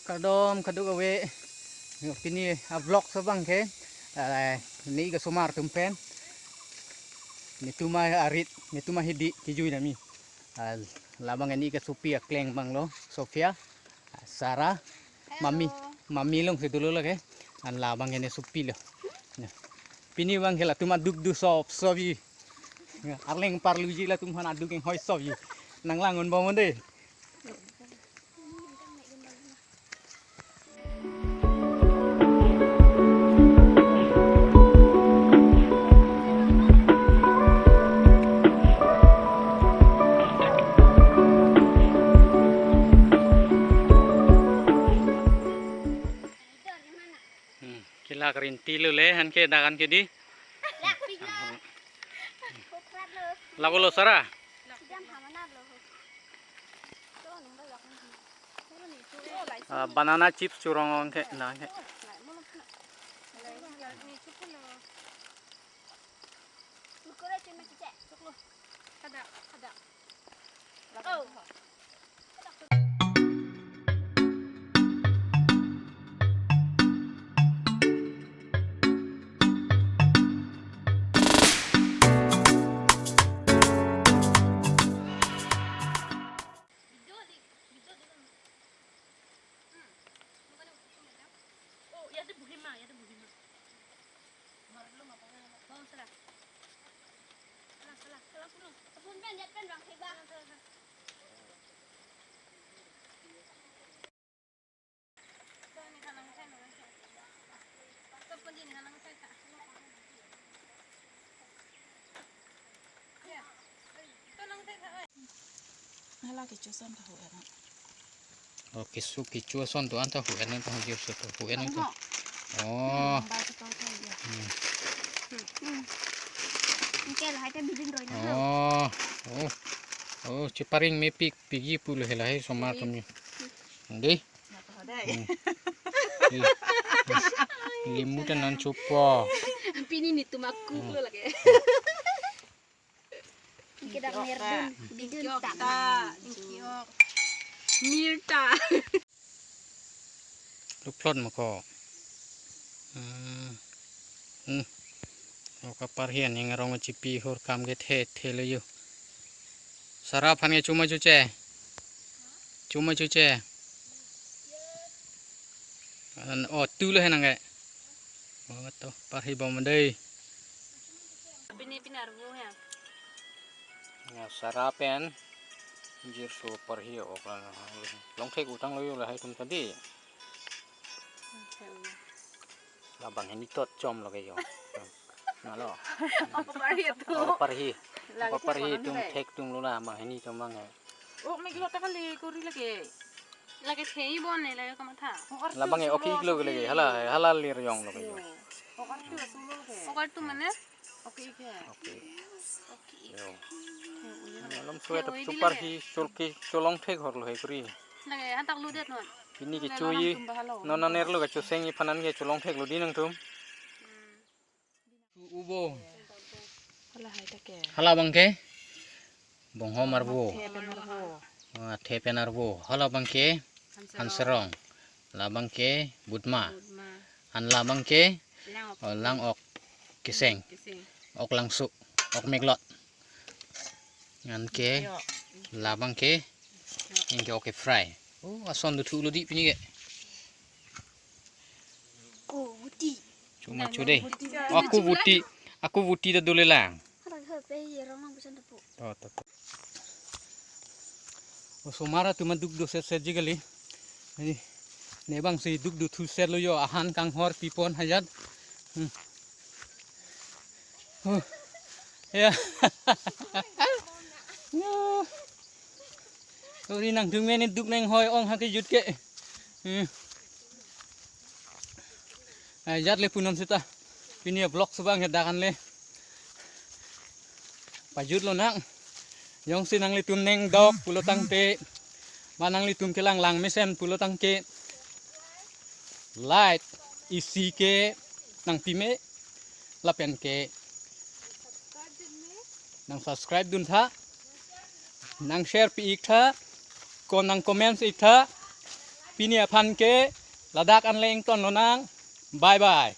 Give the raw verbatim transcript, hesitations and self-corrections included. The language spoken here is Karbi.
Kardom kadokave, pini a-vlog so abang ke, eh, ne ik asomar atum pen, netum arit, netum ahidi kejui nami. Ah, labang ke ne ik asopi akleng abang lo, Sophia, ah, Sarah, mami, mami along si dolo lake, an labang ke ne sopi lo. Pini abang ke latum aduk do sop sop ji. Arleng parluji latum aphan aduk inghoi sop ji. Nang lang-un bom de. Hmm, kelak rinti lo le, han ke dakan ke di. Lak pilo. Lak lo, Sarah. Ah, banana chips churong ong ke, na ke. Hala kecho ason ta hu-et nang. Oh, keso, kecho ason to anta hu-et nang, to hu-et nang to. Ano? Oh. Hmm, ba to to to ya. Hmm. Hmm. Anke lahai ta bidin roi nang lo. Oh. Oh. Oh, cheparing mepik pigi pulo hela hai somar atum ni. Dei. Nggak tahu deh. Hmm. Dei. Limbu ta nangchopo. Pini netum akuk lo lake. Kita mirdun, bidun ta. Mirta. Luplot mako. Hmm. Hmm. Oka parhian yang rong chipi hor kam ke the the lo yo. Sarah aphan ke chuma chuche. Chuma chuche. An, oh, tu lo henang ke. Oh, to parhi bom dei. Pini pini arvo ya. Ya, Sarah pen. Jirso parhi ok la. Longthek utang lo yo lahai atum tadi. Labang hini tot chom lo ke yo. Na lo. Oka parhi atum. Oka parhi. Lagi oka parhi thek atum orang thek atum lo na bang hini chom bang ya. Oh, me kilo ta kali kori lake. Lake thei bon ne lake kamatha. Labang e oki kilo ke lake. Hala, hala lir yong lo ke yo. Oh, okartu asu lo ke. Okartu mane? Oki ke. Oki. Oki. Yo. He, uya. Malom suet. He, oi di super lake. Hi, chol ke, cholong thek hor lo he kori. Lake, han tak lu det non. Pini ke lake, chui. Orang tum bahalo. Non naner lo ke choseng iphan an ke cholong thek lo di nangtum. Hmm. Ubo. Hala hai ta ke. Hala abang ke. Bonghom arvo. The pen arvo. Ah, the pen arvo. Hala abang ke. Hanserong. Hanserong. Labang ke Budma. Budma. Han labang ke. Lang ok. Oh, lang ok. Keseng. Keseng. Ok langso. Ok meklot. Anke. Yo. Labang ke. Anke ok fry. Oh, ason dothu lo di pini ke. Ko buti. Chuma chu dei. Buti. Aku buti. Aku buti ta dole lang. Harap harap pe ye rong lang pesan tepu. To, to, to. Osomar atum aduk do set set ji kali. Ini, ne bang si duk dothu set lo yo, ahan kanghor pipon hajat. Hmm. Huh. Ya. Yo. Ori nangdung meni duk nang hoi ong ha kejut ke. Hmm. Ai, jat le punon seta. Pini a-vlog so abang ke dakan le. Pajut lonang. Jongsi nanglitum neng dok pulo tangte. Ma nanglitum kelang lang mesen pulo tangte. Like, isi ke nangpi me. Lapen ke nang subscribe dun tha, nang share pi ik tha, ko nang comment ik tha. pini aphan ke ladak an le ingtonlonang. Bye bye.